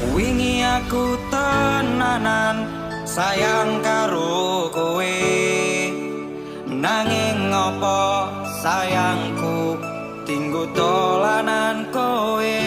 Wingi aku tenanan sayang karo kowe, nanging ngopo sayangku dinggo dolanan kowe.